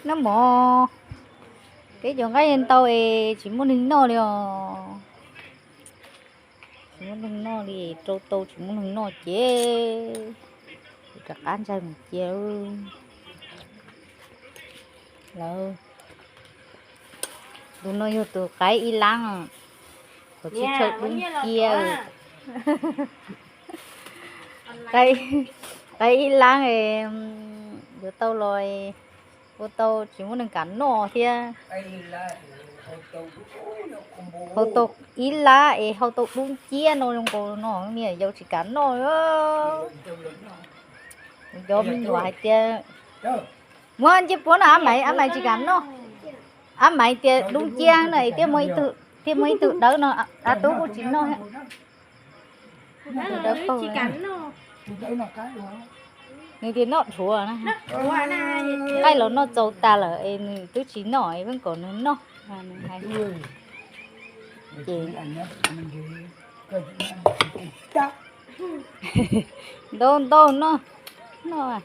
Noj mov, peb cov nqaij ntau es tsis muaj neeg noj li os. Tsis muaj neeg noj li, rau tau tsis muaj neeg noj ces rov qab ntsaig mus cia lawm. Tus no yog tus qaib ib lab, qhov tsis tshau dub nciab. Qaib ib lab, yuav tau los ua tau tsis muaj neeg kam noj thiab. Hau tau ib lab es hau tau dub nciab no zoo nkaus no, niam yau tsis kam noj. Cov me nyuam hais tias, muab ncej puab no, Ab Maiv, Ab Maiv tsis kam noj. Ab Maiv tias dub nciab no es thiaj muaj ib tug dawb no, Ab Tub kuj tsis noj. Nws tias noj dhuav na. Qaij los noj txaus tas lawm es nws twb tsis noj es peb kom nws noj. Ces ntau ntau noj, noj.